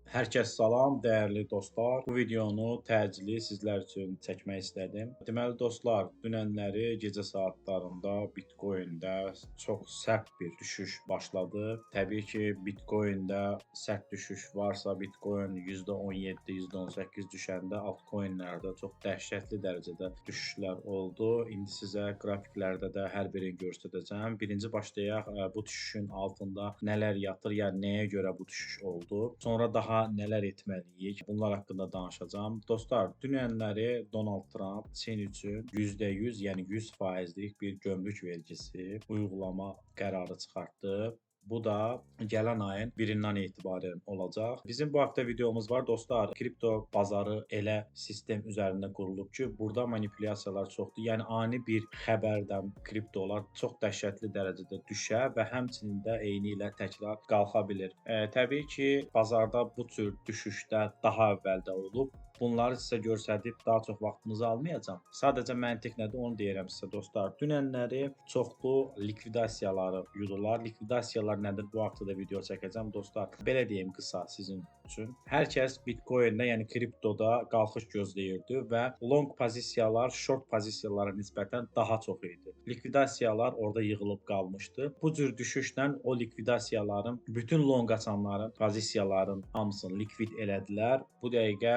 Hər kəs salam, dəyərli dostlar. Bu videonu təcili sizlər üçün çəkmək istədim. Deməli dostlar, dünənləri gecə saatlarında Bitcoin-də çox sərt bir düşüş başladı. Təbii ki, Bitcoin-də sərt düşüş varsa, Bitcoin %17, %18 düşəndə altcoin-lərdə çox dəhşətli dərəcədə düşüşlər oldu. İndi sizə qrafiklərdə də hər birini göstərəcəm. Birinci başlayaq bu düşüşün altında nələr yatır, yəni nəyə görə bu düşüş oldu. Sonra daha nələr etməliyik? Bunlar haqqında danışacağam. Dostlar, dünənləri Donald Trump Çin üçün %100, yəni 100%lik bir gömrük vergisi uygulama qərarı çıxartdı. Bu da gələn ayın 1-dən etibarən olacaq. Bizim bu haqda videomuz var dostlar. Kripto bazarı elə sistem üzərində qurulub ki, burada manipulyasiyalar çoxdur. Yəni ani bir xəbərdən kriptolar çox dəhşətli dərəcədə düşə və həmçinin də eyni ilə təkrar qalxa bilir. Təbii ki, bazarda bu cür düşüşlər daha əvvəldə olub. Bunları sizə göstərib daha çox vaxtınızı almayacağam. Sadəcə məntiq nədir onu deyirəm sizə dostlar. Dünənləri çoxlu likvidasiyaları yudular. Likvidasiyalar nədir? Bu haqda da video çəkəcəm dostlar. Belə deyim qısa sizin üçün. Hər kəs Bitcoin-də, yəni kriptoda qalxış gözləyirdi və long pozisiyalar short pozisiyalara nisbətən daha çox idi. Likvidasiyalar orada yığılıb qalmışdı. Bu cür düşüşlə o likvidasiyaların, bütün long açanların pozisiyaların hamısını likvid elədilər. Bu dəqiqə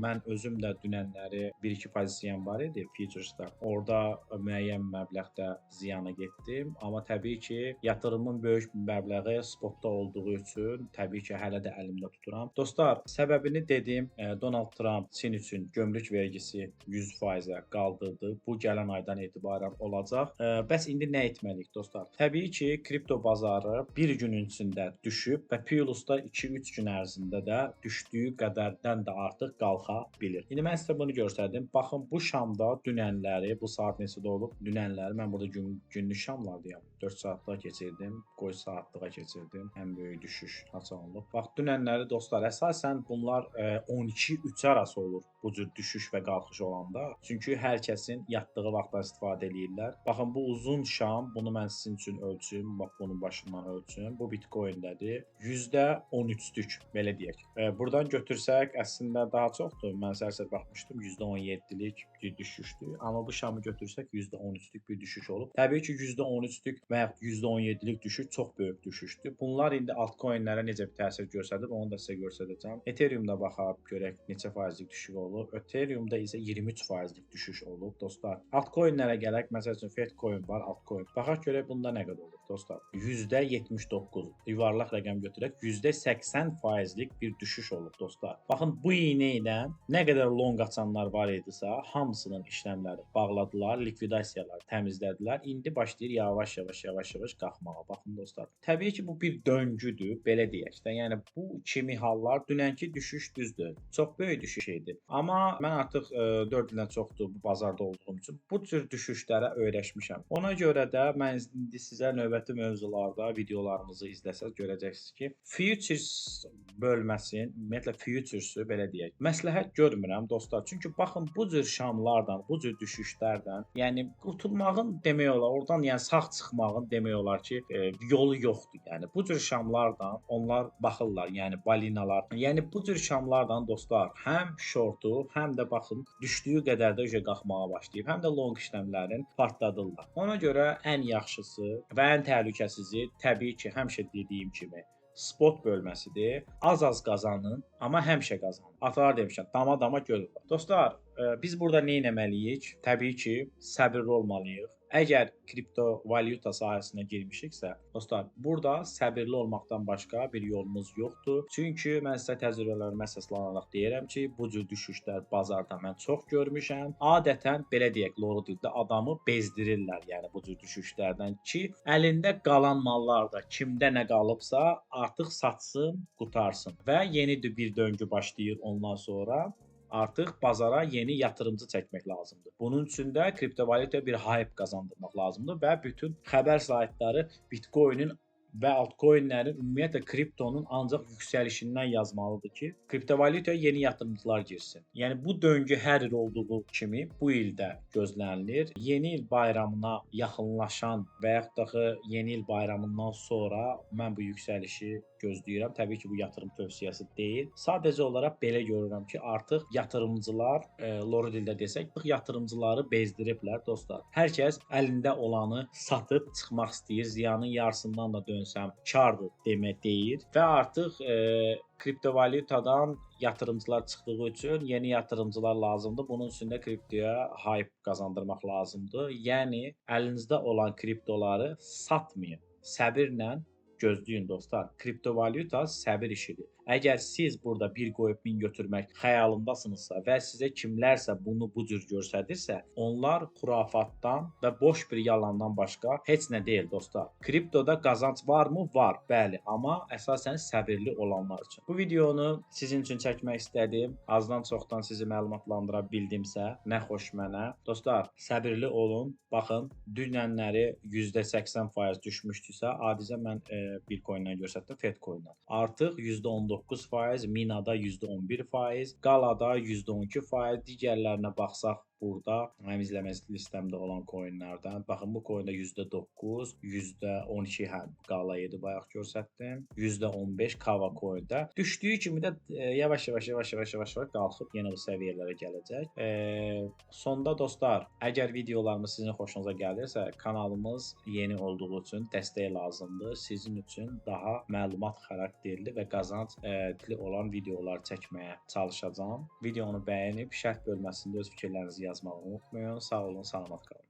mən özüm də dünənləri 1-2 pozisiyam var idi futures'da. Orada müəyyən məbləğdə ziyana getdim. Amma təbii ki, yatırımın böyük məbləği spotda olduğu üçün təbii ki, hələ də əlimdə tuturam. Dostlar, səbəbini dedim. Donald Trump Çin üçün gömrük vergisi 100%-ə qaldırdı. Bu gələn aydan etibarən olacaq. Bəs indi nə etməliyik dostlar? Təbii ki, kripto bazarı bir günün içində düşüb və plusda 2-3 gün ərzində də düşdüyü qədərdən də artıq qalxa bilir. İndi mən sizə bunu göstərdim. Baxın, bu şamda dünənləri, bu saat neçədə olub? Dünənləri mən burada günlük şamlardayam. 4 saatlığa keçirdim, qoy saatlığa keçirdim. Ən böyük düşüş haçan olub. Bax, dünənləri dostlar, əsasən bunlar 12-3 arası olur bu cür düşüş və qalxış olanda. Çünki hər kəsin yatdığı vaxtdan istifadə eləyirlər. Baxın, bu uzun şam, bunu mən sizin üçün ölçüm, bax bunun başından ölçüm. Bu Bitcoin-dədir. %13-lük, belə deyək. Buradan götürsək əslində daha çoxdur. Mən sərsər baxmışdım, %17-lik bir düşüşdür. Amma bu şamı götürsək %13-lük bir düşüş olub. Təbii ki, %13-lük və yaxud %17-lik düşüş çox böyük düşüşdür. Bunlar indi altcoin-lərə necə bir təsir göstərdi, onu da sizə göstərəcəm. Ethereum-da baxaq, görək neçə faizlik düşüş olub. Ethereum-da isə 23%lik düşüş olub dostlar. Altcoin-lərə gələk, məsəl üçün Fedcoin var, altcoin. Baxaq görək bunda nə qədər olub dostlar. %79 yuvarlaq rəqəm götürək, %80%lik bir düşüş olub dostlar. Baxın, bu iynə ilə nə qədər long açanlar var idisə, hamısının işləmləri bağladılar, likvidasiyalar təmizlədilər. İndi başlayır yavaş-yavaş qalxmağa. Baxın dostlar. Təbii ki, bu bir döngüdür, belə deyək də. Yəni bu kimi hallar, dünənki düşüş düzdür. Çox böyük düşüş idi. Amma mən artıq 4 ildən çoxdur bu bazarda olduğum üçün bu cür düşüşlərə öyrəşmişəm. Ona görə də mən indi sizə növbəti mövzularda videolarımızı izləsəz görəcəksiniz ki, futures bölməsinin, ümumiyyətlə futures'ü belə deyək, məsləhət görmürəm dostlar. Çünki baxın, bu cür şamlardan, bu cür düşüşlərdən, yəni qurtulmağın demək olar, oradan yəni sağ çıxmağın demək olar ki, yolu yoxdur. Yəni bu cür şamlardan onlar baxırlar, yəni balinalar. Yəni bu cür şamlardan dostlar, həm shortu, həm də baxın düşdüyü qədər də qalxmağa başlayıb, həm də long işləmlərin partladırlar. Ona görə ən yaxşısı və ən təhlükəsizi təbii ki, həmişə dediyim kimi spot bölməsidir. Az-az qazanın, amma həmişə qazanın. Atalar demişəm, dama-dama göl olar. Dostlar, biz burada nə etməliyik? Təbii ki, səbirli olmalıyıq. Əgər kriptovalyuta sahəsinə girmişiksə, dostlar, burada səbirli olmaqdan başqa bir yolumuz yoxdur. Çünki mən sizə təcrübələrimə əsaslanaraq deyirəm ki, bu cür düşüşlər bazarda mən çox görmüşəm. Adətən belə deyək, loru dildə adamı bezdirirlər, yəni bu cür düşüşlərdən ki, əlində qalan mallar da kimdə nə qalıbsa artıq satsın, qurtarsın və yeni bir döngü başlayır ondan sonra. Artıq bazara yeni yatırımcı çəkmək lazımdır. Bunun üçün də kriptovalyutaya bir hype qazandırmaq lazımdır və bütün xəbər saytları Bitcoin-in və altcoinlərin, ümumiyyətlə kriptonun ancaq yüksəlişindən yazmalıdır ki, kriptovalyutaya yeni yatırımcılar girsin. Yəni bu döngü hər il olduğu kimi bu il də gözlənilir. Yeni il bayramına yaxınlaşan və yaxud da ki, yeni il bayramından sonra mən bu yüksəlişi gözləyirəm. Təbii ki, bu yatırım tövsiyəsi deyil. Sadəcə olaraq belə görürəm ki, artıq yatırımcılar, loru dildə desək, yatırımcıları bezdiriblər dostlar. Hər kəs əlində olanı satıb çıxmaq istəyir. Ziyanın yarısından da dönsəm kardır demək deyir və artıq kriptovalyutadan yatırımcılar çıxdığı üçün yeni yatırımcılar lazımdır. Bunun üçün də kriptoya hype qazandırmaq lazımdır. Yəni əlinizdə olan kriptoları satmayın. Səbirlə gözləyin dostlar. Kriptovalyuta səbir işidir. Əgər siz burada bir qoyub 1000 götürmək xəyalındasınızsa və sizə kimlərsə bunu bu cür göstərirsə, onlar xurafatdan və boş bir yalandan başqa heç nə deyil dostlar. Kriptoda qazanc varmı? Var, bəli, amma əsasən səbirli olanlar üçün. Bu videonu sizin üçün çəkmək istədim. Azdan çoxdan sizi məlumatlandıra bildimsə, nə xoş mənə. Dostlar, səbirli olun. Baxın, dünənləri %80% düşmüşdüsə, adicə mən Bitcoin-dən göstərdim, Fedcoin-dən. Artıq %19%, Minada %11%, Galada %12%, digərlərinə baxsaq burada mənim izləmə listəmdə olan coinlərdən. Baxın, bu coin-də %9, %12 hə, Gala 7 bayaq göstərdim, %15 Kava coin-də. Düşdüyü kimi də yavaş-yavaş qalxıb yenə bu səviyyələrə gələcək. Sonda dostlar, əgər videolarımız sizin xoşunuza gəlirsə, kanalımız yeni olduğu üçün dəstək lazımdır. Sizin üçün daha məlumat xarakterli və qazanclı olan videolar çəkməyə çalışacağam. Videonu bəyənib şərh bölməsində öz fikirlərinizi yazmağı unutmayın. Sağ olun, salamat qalın.